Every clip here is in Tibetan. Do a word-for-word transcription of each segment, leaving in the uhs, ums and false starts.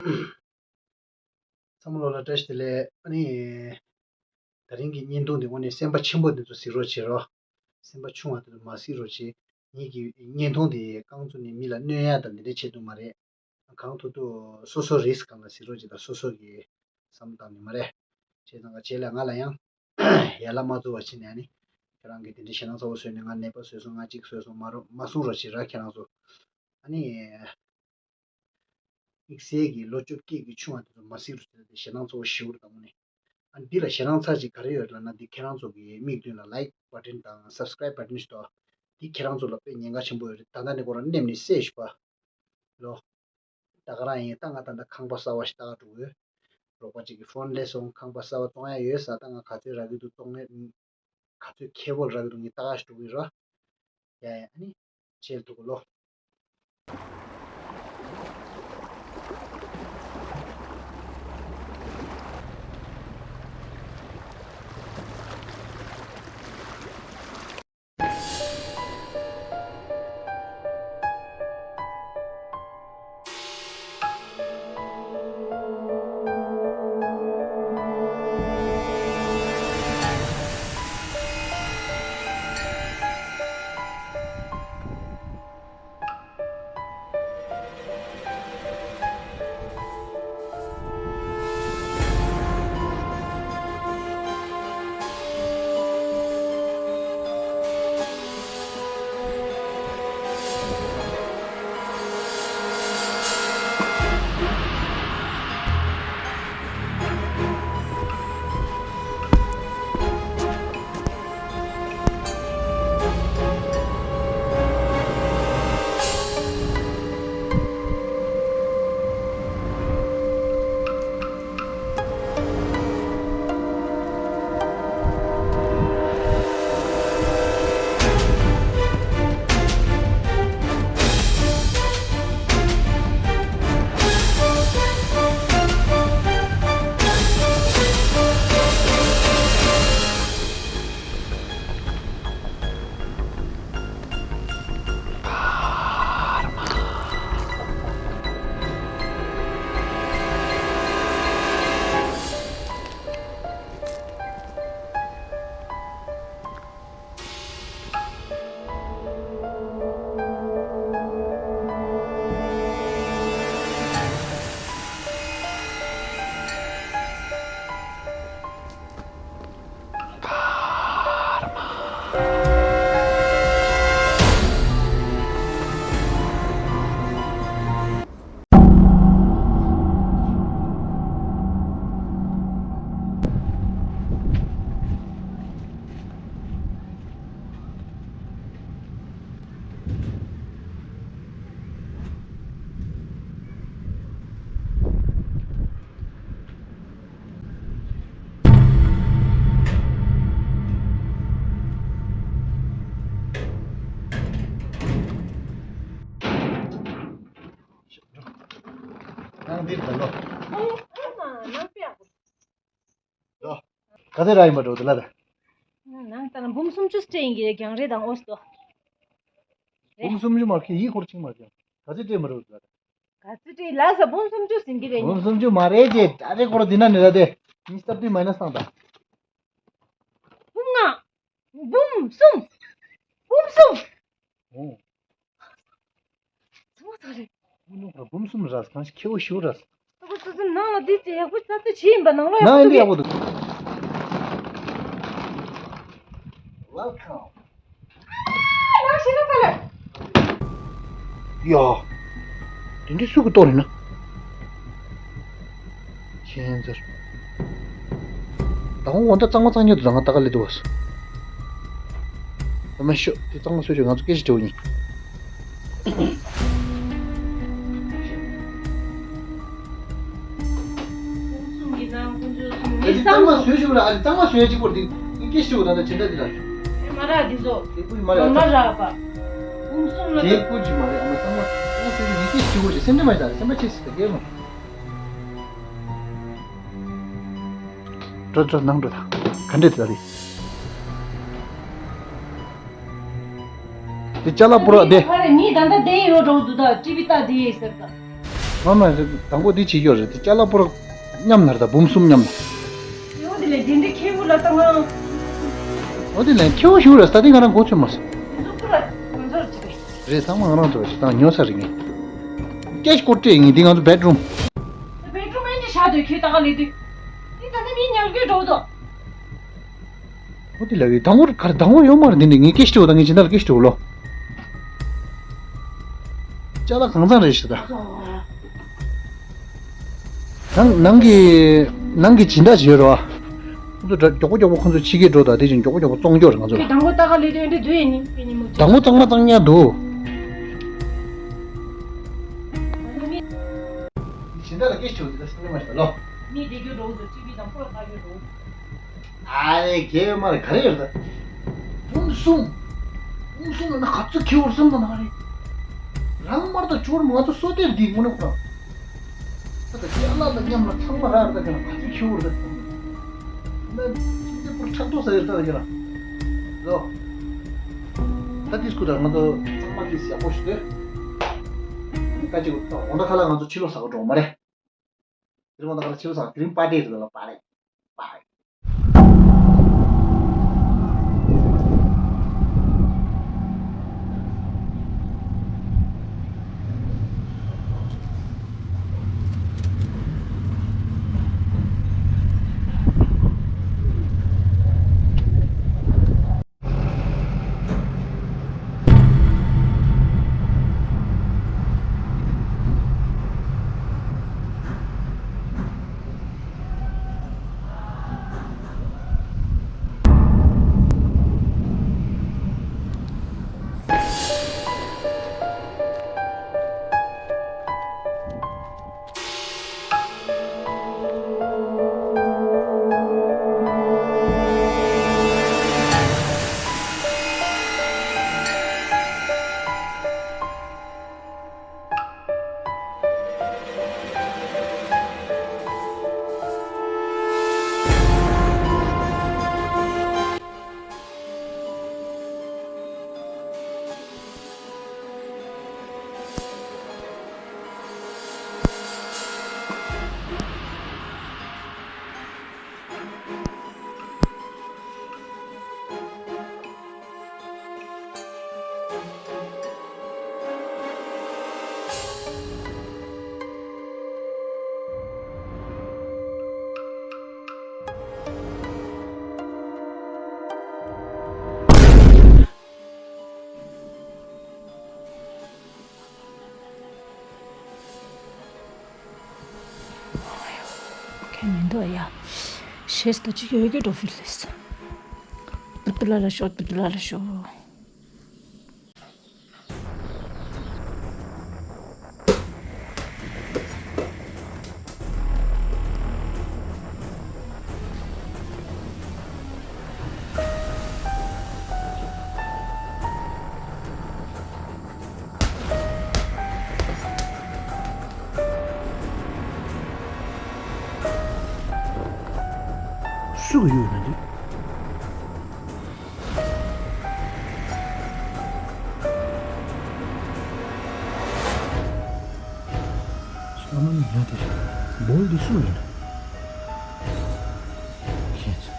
ཚང་མ་ལོ་ལ་བཀྲ་ཤིས་བདེ་ལེགས། ཨ་ནི། ད་རིང་གི་བརྙན་ཐུང་འདི་དངོས་གནས་སེམས་པ་ཆེན་པོ་འདི་ཚོ་གཟིགས་རོགས་བྱེད་རོགས། སེམས་པ་ཆུང་བ་འདི་ཚོ་མ་གཟིགས་རོགས་བྱེད། ངེད་ཀྱི་བརྙན་ཐུང་འདི་རྐང་བཙུགས་ནས་མི་ལ་གནོད་ཡ་དང་འདི་འདྲ་བྱེད་དུ་མ་རེད། གང་ཐུབ་ཐུབ་སོ་སོ་རིས་སྒང་ལ་གཟིགས་རོགས་བྱེད་དང་། སོ་སོ་གི་བསམ་བློ་བཏང་ནས་མ་རེད། བྱས་ཙང་ག་བྱས་ལ་ང་ལ་ཡང་ཡ་ལ་མ་བཙུགས་པ་བྱས་ནས། ཨ་ནི། ཁྱེད་རང་གིས་དེ་འདྲའི་ཞེད་སྣང་ཚ་བོ་བཟོས་ནས། ང་ནད་པ་བཟོས་སོང་། ང་གཅིག་བཟོས་སོང་། མ་རུ་མ་གསུང་རོགས་བྱེད་ར་ཁྱེད་རང་ཚོ། ཨ་ནི། དམིགས་བསལ་གྱི་ལོ་བཅོ་བརྒྱད་ཀྱི་ཆུང་བ་དེ་ཚོ་མ་གཟིགས་རོགས་བྱེད། དེ་ཞེད་སྣང་ཚ་བོ་ཞེ་པོ་རེད་དང་མོ་ནི། ཨ་ནི་འདི་ལ་ཞེད་སྣང་ཚ་ཅིག་ག་རེ་ཡོད་ལབ་ན། འདི་ཁྱེད་རང་ཚོ་གི་མིག་མདུན་ལ་ལའིཀ་བ་ཊན་དང་སབ་སི་ཀ་རའིབ་བ་ཊན་ཞིག་འདུག་འདི་ཁྱེད་རང་ཚོ་ལ་དཔེ་ཉེན་ཁ་ཆེན་པོ་ཡོད་རེད། ད་ལྟ་ནས་ཁོ་རང་མནན་ནས་བསད་ཤོག་པ་ལོ། ད་ག་རང་ཡིན། ད་ང་ད་ལྟ་ཁང་པ་གསར་པ་ཞིག་བཏགས་འགྲོ་གི་ཡོད། རོགས་པ་ཅིག་གིས་ཕོན་སླེབས་སོང་། ཁང་པ་གསར་པ་བཙོང་ཡ་ཡོད་ཟེར། ད་ང་ག་ཚོད་རག་གི་འདུག་བཙོང་ངེས། ག་ཚོད་ཁེ་པོ་རག་གི་འདུག་ངས་ལྟ་ག་ཞིག་འགྲོ་གི་ཡོད་ར། ཡ་ཡ། ཨ་ནི། བྱེད་ཐུབ་གོ་ལོ། ནང་འདིར་ད་ལོ། ཨ་མ། ནང་པའི་ཨ་ཁུ། ལོ། ག་ཚོད་རག་ཡིན་པ་འགྲོ་འདུག་ལ་ད། ནང་ལྟ་ན་འབུམ་སུམ་ཅུ་སྤྲད་ཡིན་གྱི་རེད། རྒྱང་རེད་དང་ཨོ་སྟོ། རེད། འབུམ་སུམ་ཅུ་མ་ཁེ་ཡིད་ཁོར་ཆིང་མ་ཀྱང་ག་ཚོད་སྤྲད་མ་འགྲོ་འདུག་ལ་ད། ག་ཚོད་སྤྲད་ལ་ས། འབུམ་སུམ་ཅུ་ཟིན་གྱི་རེད། འབུམ་སུམ་ཅུ་མ་རེད་ཅེ། ད་རེ་ཁོ་ར་འདི་ན་ནི་ལ་དེ། ཉིས་སྟབས་དུས་མ་ནས་སང་ད། འབུམ་ལྔ། འབུམ་གསུམ། འབུམ་གསུམ། ཨོ། ཚང་མ་ཚང་རེད། ཨུ་ནུ་ཁོ་འབུམ་གསུམ་ར། གང་ཞིག་ཁེ་བོ་ཞུ་ར། ཨ་ཁུ་སུ་སུ་ནང་ལ་འདི་ཅི་ཡག་པོ་ས་ཏུ་ཆི་ཡིན་པ། ནང་ལོ་ཡག་ནང་པོ་འདི་ཡག་པོ་འདུག Welcome. ཨ་ཡག་ཤི་ན་ད་ལེ། ཡ། དེ་འདྲའི་སུ་གི་ལྟོ་རེད་ན། ཁྱེད་ཚོར། ད་འོང་འོ་ད་གཙང་མ་གཙང་ཉོ་དུ་ད་ང་ད་ག་ལེ་དུ་བ་སོ། ཨ་མ་ཤོ། དེ་གཙང་མ་སོས་ཆོག་ང་ཚོ་སྐད་ཆ་དྲི་བ་ཡིན། དེ་གཙང་མ་སོས་ཆོག་ར། ཨ་རི་གཙང་མ་སོས་གཅིག་པོ་དེ་སྐད་ཆ་དྲི་བ་ད་ད་ཅི་འདྲ་དེ་ལ། མ་ར་དེ་ཚོ། དེ་ཀུན་མ་ར་མ་ར་པ། ཀུན་གསུམ་ལ། དེ་ཀུན་གྱི་མ་རེད། ཨ་མ་གཙང་མ་གཙང་མ་སོས་ཆོག་ངས་སྐད་ཆ་དྲི་བ་ཞིག་སེམས་ཁྲལ་མ་བྱ། སེམས་པ་ཆེ་སི་ད་གས་མ། འགྲོ་འགྲོ་ནང་འགྲོ་ད། ག་འདྲས་ད་རེད། དེ་ཅ་ལག་པུ་ར་དེ། ཁ་རེ་མི་ད་ལྟ་དེ་ཡོད་འགྲོ་འདུག་ད་ཊི་བི་ལྟ་དེ་ཡིན་ཟེར་ད། མ་མ་རེད། དང་པོ་འདི་བྱེད་རྒྱུ་རེད། དེ་ཅ་ལག་པོ་ར་མཉམ་ན་རེད། ད་འབུམ་གསུམ་མཉམ་ན། ཨོ་དེ་ལས་དེ་འདྲའི་ཁེ་བོ་ལ་ལྟ་ང་། ཨོ་དེ་ལས་ཁེ་བོ་ཞུ་རེད། ས་དེ་ང་རང་མགོ་ཚོད་མ་སོང་།། འཛུགས་པ་ང་ཚོར་བྱེད་པས། རེད། ཚང་མ་ང་རང་ཚོ་ཞིག་དང་ཉོ་ས་རེད། ངས་ཀེཤ་ཀོ་སྤྲད་ཡིན། འདི་ང་ཚོ་བེད་རུམ། བེད་རུམ་ཨེ་འདྲ་བཞག་དུས་ཁྱོད་ད་ག་ལས་དུས། འདི་ད་ནི་མི་ཉལ་གི་འགྲོ་དོ། ཨོ་དེ་ལ་བའི་དང་པོར་གར་དང་པོ་ཡོད་མ་རེད། འདི་ནི་ངས་ཀེཤ་སྤྲད་འོ། ད་ངས་ཇི་འདྲ་ལ་ཀེཤ་སྤྲད་འོ་ལོ། ཅ་ལག་གང་ཚང་རེད་ཤི་ད། ནང་ནང་གི་ནང་གི་སྦྱིན་བདག་ཅིག་ཡོད་རེད་བ། ཁོ་ཚོ་མགྱོགས་པོ་མགྱོགས་པོ་ཁོ་ཚོ་ཕྱི་རྒྱལ་འགྲོ་དང་། དེ་བཞིན་མགྱོགས་པོ་མགྱོགས་པོ་བཙོང་རྒྱུ་རེད་ང་ཚོ་ལ། དང་པོ་ལྟ་ག་ལས་དོན་འདི་དུས་ཡིན་ནི་ཉིན་མོ་དང་པོ་གཙང་མ་གཙང་ཉག་འདུག་སྦྱིན་བདག་ལ་སྐད་ཆ་འདི་ལ་སེམས་མ་ཞིག་ལོ། མི་དེ་རྒྱུ་འགྲོ་འདུག་སྤྱི་པའི་དང་པོ་ལ་ལྟ་རྒྱུ་འགྲོ། ཨ་རེ་རྒྱལ་བའི་མ་རེད། ག་རེ་ཡོད་ད། འབུམ་གསུམ། འབུམ་གསུམ་ལ་ན་ག་ཚོད་ཁེ་བོར་སོང་ད་ན་རེད། རང་དམར་དང་ཇོར་མོ་ང་ཚོ་སོ་ལྟེར་འདི་དངོས་གནས་ཁོ་རང་། ད་ད་ཁྱེད་ཨ་ལགས་དང་མཉམ་ལ་ཚང་མ་རག་ད་ཁྱེད་ལ་ག་ཚོད་ཁེ་བོར་ད་ཁྱེད་ན་ཁྱིམ་མཚེས་པོར་ཕྲག་དོག་ཟ་ཡོད་ད་ཁྱེད་ལ་ལོ། ད་ཏིས་ཁུ་ད་ང་ཚོ་ཚང་མ་ཏིས་ཡག་པོ་ཞིག་ལྟོས། ད་ཅིག་ད་དགོང་དག་ཁ་ལག་ང་ཚོ་ཕྱི་ལོགས་ཟ་ག་འགྲོ་མ་རེད། དེ་རིང་ང་ཚོ་ཁ་ལག་ཕྱི་ལོགས་ཟ་ག་དེ་རིང་པར་ཊི་རེད་ལ་པར་ཊི། པར་ཊི། ཁྱད་མི་འདུག་ཡ། ཞེས་ད་ཅི་ཡོད་ཀྱི་འགྲོ་ཕིལ་ལེས། ཏུ་ཏུ་ལ་ལ་ཤོ། ཏུ་ཏུ་ལ་ལ་ཤོ། སུ་གི་ཡུལ་ན་འདུག་ཨ་མ་ནི་ཡ་དེ་རེད། བོལ་འདི་སུ་ཡིན་ན། ཤེས་ཚོད།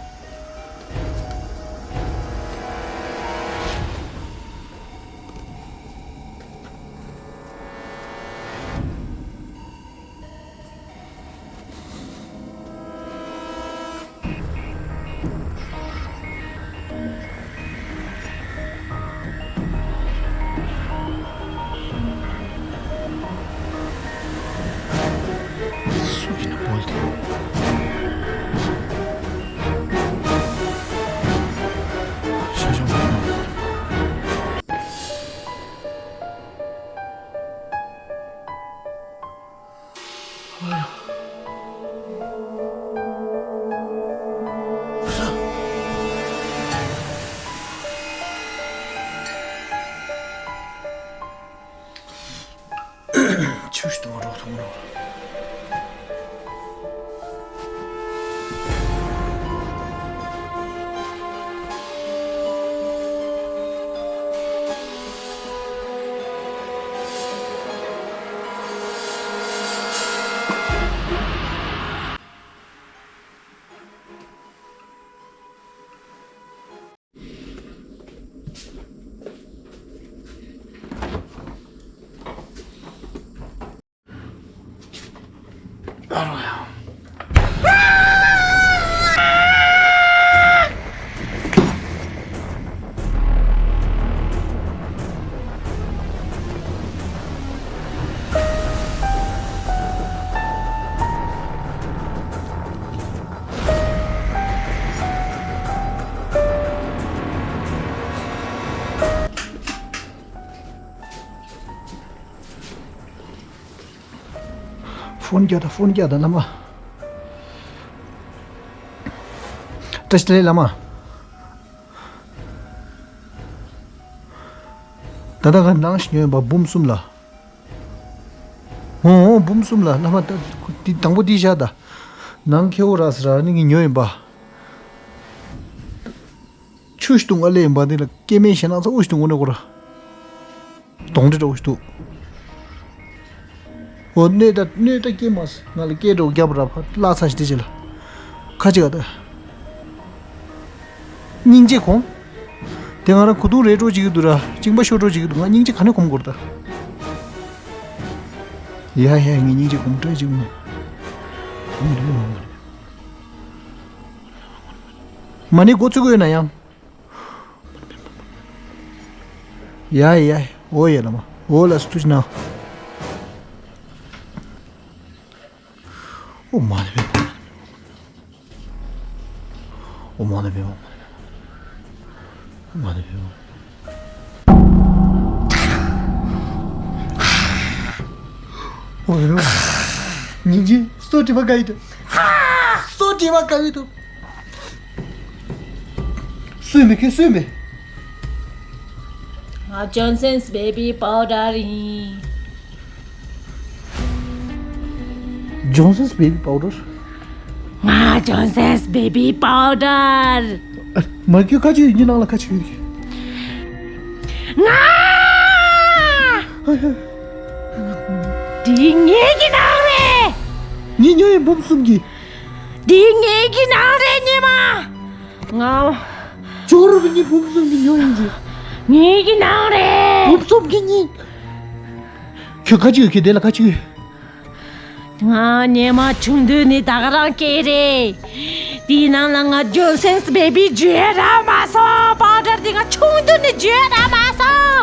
སུ་ཡིན་ན་བོལ་ཏེ། ཤ་ཞང་བོལ་ན། ཆུ་ཞིག་གཏོང་རོགས་གཏོང་རོགས། ཨ་རོ་ཡ། ཧྥོན་རྒྱག་དང་ཧྥོན་རྒྱག་དང་བླ་མ། བཀྲ་ཤིས་བདེ་ལེགས་བླ་མ། ད་ལྟ་ག་ནང་ཞིག་ཉོས་ཡིན་པ་འབུམ་གསུམ་ལ། འོང་འོང་འབུམ་གསུམ་ལ་བླ་མ་ད་འདི་དང་པོ་འདི་བཞག་ད། ནང་ཁེ་འོ་ར་སི་ར་ནི་གི་ཉོས་ཡིན་པ། ཆུ་ཞིག་འཐུང་ཨ་ལེ་ཡིན་པ་འདི་ལ་སྐྱེ་དམན་ཞེ་ནང་ཚ་འུ་ཞིག་འཐུང་འོ་ནི་གོ་ར། གདོང་འདྲེ་འདྲ་བོ་ཞིག་འདུག་འོ་གནོད་ད་གནོད་ད་སྐྱེ་མ་སོང་ང་ལ་སྐད་འདྲ་བོ་རྒྱབ་ར་ཕ་བརླག་ཚར་ཞིག་དེ་རྗེས་ལ། ཁ་ཅིག་ག་ད། སྙིང་རྗེ་གོམས། དེ་ང་རང་གོ་དུང་རེ་སྤྲོ་ཅིག་གི་འདུག་ར་གཅིན་པ་ཤོར་སྤྲོ་ཅིག་གི་འདུག་ང་སྙིང་རྗེ་ག་ནས་གོམས་དགོས་ར་ད། ཡ་ཡ་ངས་སྙིང་རྗེ་གོམས་སྤྲོ་ཅིག་མ། མ་ཎི་འགོ་ཚུགས་ཡོད་ན་ཡང་། ཡ་ཡ། འོ་ཡ་ལ་མ། འོ་ལ་སུ་ཏུ་ཅི་ན། འོ་མ་ལ་བེ། འོ་མ་ལ་བེ། འོ་མ་ལ་བེ། འོ་ཡ། སྙིང་རྗེ། སོ་དྲི་བ་ག་ཡི་དུ། སོ་དྲི་བ་ག་ཡི་དུ། སུས་མི་ཁེ་སུས་མི། ང་ཇོན་སན་སི་བེ་བི་པའུ་ཌར་ཡིན། ཇོན་སན་སི་བེ་བི་པའུ་ཌར། ང་ཇོན་སན་སི་བེ་བི་པའུ་ཌར། མ་གི་ཁ་ཆུ་ཡིན་ནང་ལ་ཁ་ཆུ་ཡིན། ང་། འདི་ངེད་ཀྱི་ནང་རེད། ངས་ཉོས་ཡིན་འབུམ་གསུམ་གྱི། འདི་ངེད་ཀྱི་ནང་རེད་ཉི་མ། ང་། ཅོག་རུ་བི་ཉི་འབུམ་གསུམ་གྱི་ཉོ་ཡིན་གྱི། ངེད་ཀྱི་ནང་རེད། འབུམ་གསུམ་གྱི་ཉིན། ཁྱོད་ཁ་ཅིག་ཁྱོད་དེ་ལ་ཁ་ཅིག་ང་ཉི་མ་ཆུང་དུས་ནས་ད་ག་རང་སྐྱེས་རེད། དེའི་ནང་ལ་ང་ཇོན་སན་སི་བེ་བི་ཇུ་ཡ་རག་མ་སོང་། པའུ་ཌར་དེ་ང་ཆུང་དུས་ནས་ཇུ་ཡ་རག་མ་སོང་།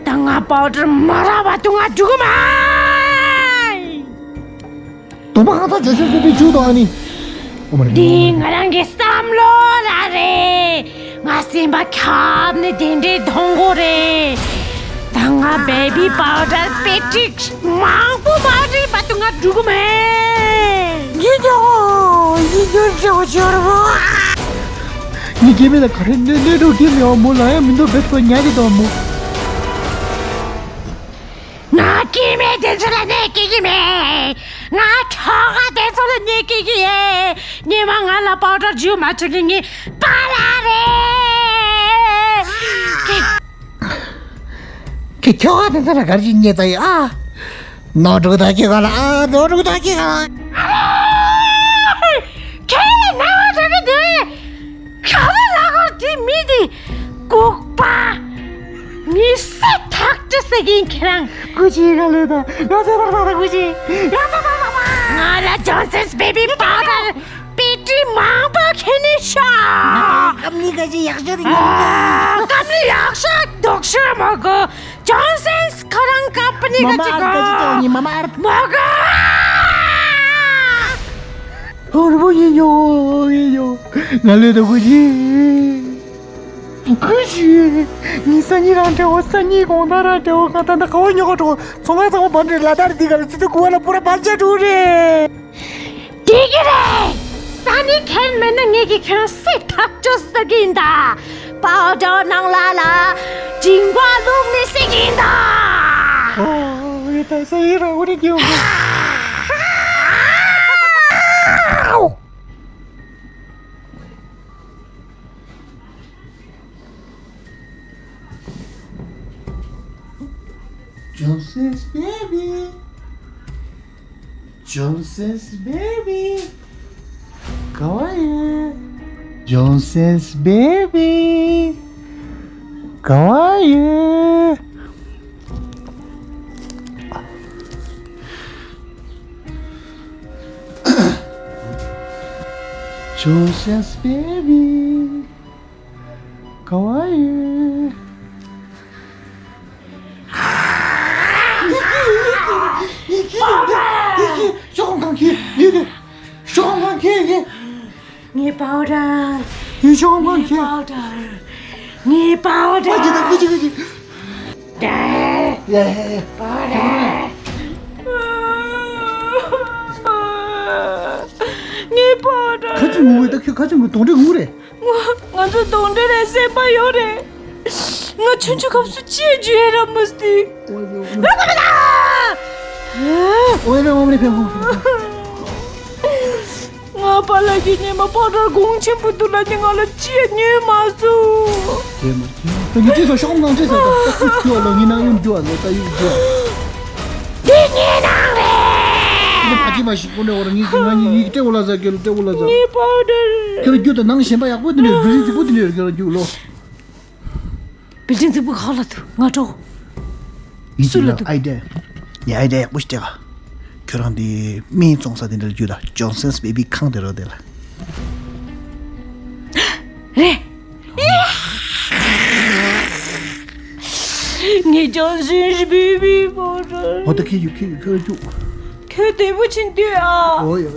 ད་ང་པའུ་ཌར་མ་རག་པ་དུ་ང་འགྲོ་གི་མ། དོ་མ་ཧང་སང་བརྗོད་བྱ་བཟོད་པའི་ཆུ་དང་ཨ་ནི། འདི་ང་རང་གི་བསམ་བློ་ར་རེད། ང་སེམས་པ་ཁྱབ་ནས་དེ་འདྲའི་གདོང་གོ་རེད། ད་ང་བེ་བི་པའུ་ཌར་པེ་ཏི་མང་པོ་མ་རེད་པ་དུ་ང་འགྲོ་གི་མེད། ཡིན་ཡོ་ཡིན་ཡོ་ཇོ་ཇོ་རོ། ངའི་སྐྱེ་དམན་ལ་ག་རེ་གནོད་གནོད་འགྲོ་གི་མེད་པ་མོ་ལ་ཡང་མི་འདུག་བེད་པ་ཉག་གི་དང་མོ། ང་སྐྱེ་དམན་དེ་ཚོ་ལ་གནོད་སྐྱེལ་གྱི་མེད། ང་ཁྱོ་ག་དེ་ཚོ་ལ་གནོད་སྐྱེལ་གྱི་ཡོད། ཉི་མ་ང་ལ་པའུ་ཌར་འཇུ་མ་ཐུབ་ཀྱི་ངའི་པཱ་ལགས་རེད། ཁྱོ་ག་དེ་ཚོ་ལ་ག་རེ་བྱས་ཉེས་ཚ་ཡོད་ཨ། ནོར་འཁྲུལ་དག་གི་ག་ལ་ཨ་ནོར་འཁྲུལ་དག་གི་ག་ལ། ཁྱེད་ལ་ནང་བ་འགྲོ་གི་འདུག་ཁ་བ་ལ་ཧོར་དེ་མི་དེ་ལྐུགས་པ། མི་སེ་ཐག་ཏུ་སེ་གིན་ཁྱེད་རང་། ཀུ་ཅི་ག་ལེ་ད་ང་ཚོ་ཐག་ཐག་ཀུ་ཅི་ང་ཚོ་ཐག་ཐག་ང་ལ་ཇོན་སན་སི་བེ་བི་པའུ་ཌར་པེ་ཏི་མང་པོ་ཁྱེར་ནས་ཤོག་ཀམ་ནི་ག་ཅི་ཡག་ཤོས་དེ་ཉིད། ཀམ་ནི་ཡག་ཤོས་དོག་ཤོས་མ་གོ་ཇོན་སན་སི་ཁོ་རང་ཀམ་པ་ནི་ག་ཅི་གོ་མ་མ་ཨར་ག་ཅི་ཅོ་ནི་མ་མ་ཨར་མ་གོ་ཧོར་པོ་ཡིན་ཡོ་ཡིན་ཡོ། ང་ལོས་དོ་གུ་ཤི། གུ་ཤི། ངའི་སང་ཉིན་རང་འདྲ་བོ་སང་ཉིན་གོང་ད་རང་འདྲ་བོ་ང་ད་ད་ག་བ་ཉོ་ག་འགྲོ། ཚོང་ཁང་ཚང་མ་བམ་རེད་ལ་དར་འདི་ག་ལ་ཙི་ཙི་གུ་བ་ལ་པུ་ར་བར་ཆད་འགྲོ་རེད། འགྲིག་གི་རེད། སང་ཉིན་ཁྱེད་མེད་ན་ངེད་ཀྱི་ཁྱེད་སྲིད་ཐག་ཆོད་ཟེར་གྱི་ཡིན་ད། པའོ་ཏོ་ནང་ལ་ལ་མཇིང་པ་བླུགས་ནས་ཟེར་གྱི་ཡིན་ད། ཨོ་ཡེ་ད་ས་ཡེ་ར་འུ་རེ་གྱི་འུ། Johnson's baby. Johnson's baby. Come on. Johnson's baby. Come on. Joseph baby, かわいい。ཤོག་ཁང་ཁྱེར་ཡོད་དེ། ཤོག་ཁང་ཁྱེར་ཡོད། ངའི་པའོ་ཌར། ངའི་ཤོག་ཁང་ཁྱེར། པའོ་ཌར། ངའི་པའོ་ཌར། ཨ་ཅེ་ད་ཀུ་ཅི་ཀུ་ཅི། ཡ་ཡ་ཡ། པའོ་ཌར། ངའི་པའོ་ཌར། ཁ་ཅིག་ངུ་བས་ད་ཁྱོད་ཁ་ཅིག་ངུ་གདོན་འདྲེ་ངུ་རེད། ང་ང་ཚོ་གདོན་འདྲེ་རེད་སེམས་པ་ཡོད་རེད། ང་ཆུང་ཆུང་སྐབས་སུ་ཅི་ཡང་བརྗོད་ཡ་རག་མ་སྟེ། ཨོ་ཡ་ཨོ་ཡ། ཨོ་ཡ་ཨོ་ཡ། ང་པཱ་ལགས་ཀྱི་ཉི་མ་པའོ་ཌར་གོང་ཆེན་པོ་འདུག་ལབ་ནས་ང་ལ་ཅི་ཡང་ཉོས་མ་སོང་། ཀྱེ་མ་ཀྱེ་མ། ད་ངས་ཅི་ཟེར་ཤོག་ནང་ཅི་ཟེར་ད་ད་ཁུ་ཁུ་བ་ལོ་ངའི་ནང་ཡོང་རྒྱུ་བ་ལོ་ད་ཡོང་རྒྱུ་བ། འདི་ངའི་ནང་རེད། ད་ཕ་ཅི་མ་ཞིག་ཀུན་ནས་འོ་ར་ངའི་ང་གཉིས་ཡིག་སྤྲད་འོ་ལ་ཟ་སྐྱེ་ལོ་སྤྲད་འོ་ལ་ཟ། ངའི་པའོ་ཌར། ཁྱོད་ར་རྒྱུ་ད་ནང་ཞེན་པ་ཡག་པོ་དེ་འདྲ་བི་རི་རྫིག་པོ་དེ་འདྲ་ཡོད་ཁྱོད་ར་རྒྱུ་ལོ། བིལ་ཌིང་རྫིག་པོ་ཁག་ལ་འདུག་ང་འགྲོ། ངས་སུ་ལ་འདུག་ཨའི་ཌི་ཡ། ངས་ཨའི་ཌི་ཡ་ཡག་པོ་ཞིག་སྤྲད་ག་ཁྱོད་རང་དེ་སྨན་བཙོང་ས་དེ་འདྲ་ལ་རྒྱུགས་དང་ཇོན་སན་སི་བེ་བི་ཁང་དེ་རོ་དེ་ལ། རེད། ངས་ཇོན་སན་སི་བེ་བི་པའོ་ཌར། འོ་ད་ཁྱེད་རྒྱུགས་ཁྱེད་རྒྱུགས་ཁྱོད་ར་རྒྱུགས། ཁྱོད་བདེ་པོ་ཕྱིན་དུས་ཨ། ཨོ་ཡ།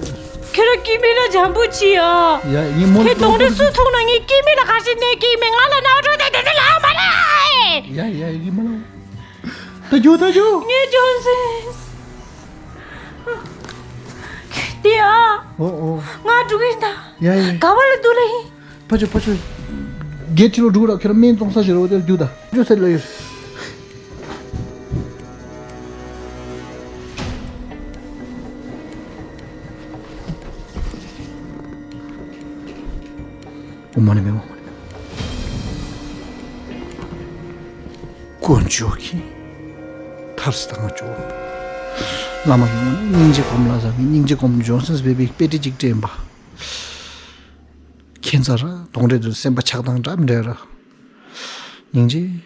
ཁྱོད་རང་སྐྱེ་དམན་ལ་བྱམས་པོ་བྱེད་ཨ། ཡ་ངས་མོ་ལ་ཁྱོད་གདོན་འདྲེ་སུ་ཐུག་ན་ངས་སྐྱེ་དམན་ལ་ག་ཞིག་ནས་སྐྱེ་དམན་ང་ལ་ནག་འགྲོ་དེ་དེ་དེ་ལ་མ་རེད། ཡ་ཡ་ཡ་མ་ལ། ད་རྒྱུགས་ད་རྒྱུགས། ངས་ཇོན་སན་སི། དེ་ཨ། ཨོ་ཨོ། ང་འགྲོ་གི་ཡིན་ད། ཡ་ཡ། ག་བ་ལ་འདུག་ལ་ཡིན། ཕ་ཆོས་ཕ་ཆོས། གལ་ཆེ་ལོ་འགྲོ་ར་ཁྱེད་རང་སྨན་བཙོང་ས་ཞིག་རོ་དེར་རྒྱུགས་ད། རྒྱུགས་ཟེར་ལ་ཡོད། ཨོ་མ་ཎི་མེ་མ་མ་ཎི་མེ་མ། དཀོན་མཆོག་གིས་ཐར་སི་དང་ང་ཅོ། བླ་མ་ཡོང་ནས་སྙིང་རྗེ་སྒོམ་ལ་ཟ་མི་སྙིང་རྗེ་སྒོམ་ཇོན་སན་སི་བེ་བི་དཔེ་ཁྲིད་ཅིག་སྤྲད་པ། ཁྱེད་ཚ་ར་གདོན་འདྲེ་དུ་སེམས་པ་ཆགས་སྡང་འདྲ་མི་འདྲ་ར། སྙིང་རྗེ།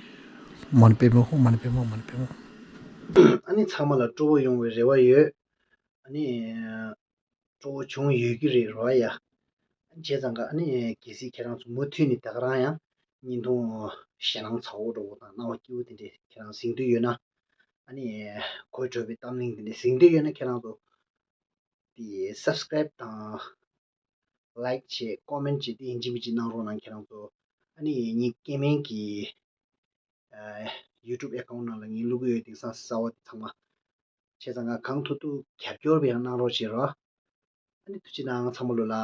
མ་ཎི་པདྨེ་ཧཱུྃ། མ་ཎི་པདྨེ་ཧཱུྃ། མ་ཎི་པདྨེ་ཧཱུྃ། ཨ་ནི་ཚང་མ་ལ་སྤྲོ་པོ་ཡོང་བའི་རེ་བ་ཡོད། ཨ་ནི། སྤྲོ་པོ་བྱུང་ཡོད་ཀྱི་རེད་རོ་ཡ། བྱས་ཙང་ཀ་ཨ་ནི་གལ་སྲིད་ཁྱེད་རང་ཚོ་མུ་མཐུད་ནས་ད་ག་རང་ཡང་བརྙན་ཐུང་ཞེད་སྣང་ཚ་བོ་འདྲ་བོ་དང་སྣང་བ་སྐྱིད་པོ་དེ་འདྲས་ཁྱེད་རང་གཟིགས་འདོད་ཡོད་ན། ཨ་ནི་གོས་དྲོ་པའི་གཏམ་གླེང་དེ་འདྲས་གཟིགས་འདོད་ཡོད་ན་ཁྱེད་རང་ཚོ་དེ་སབ་སི་ཀ་རེབ་དང་ལའིཀ་བྱེད་ཀོ་མེན་ཊི་བྱེད་དེ་ཡིན་གཅིག་མིན་གཅིག་གནང་རོགས་གནང་ཁྱེད་རང་ཚོ། ཨ་ནི་ངའི་སྐྱེ་དམན་གྱི་ཡུ་ཊུབ་ཨེ་ཁའུན་ཊི་ནང་ལ་ངས་བླུག་གི་ཡོད། དེང་སང་གསར་བ་དེ་ཚང་མ། བྱས་ཙང་ང་གང་ཐུབ་ཐུབ་རྒྱབ་སྐྱོར་བ་ཡང་གནང་རོགས་བྱེད་རོགས། ཨ་ནི་ཐུགས་རྗེ་གནང་ཚང་མ་ལོ་ལ།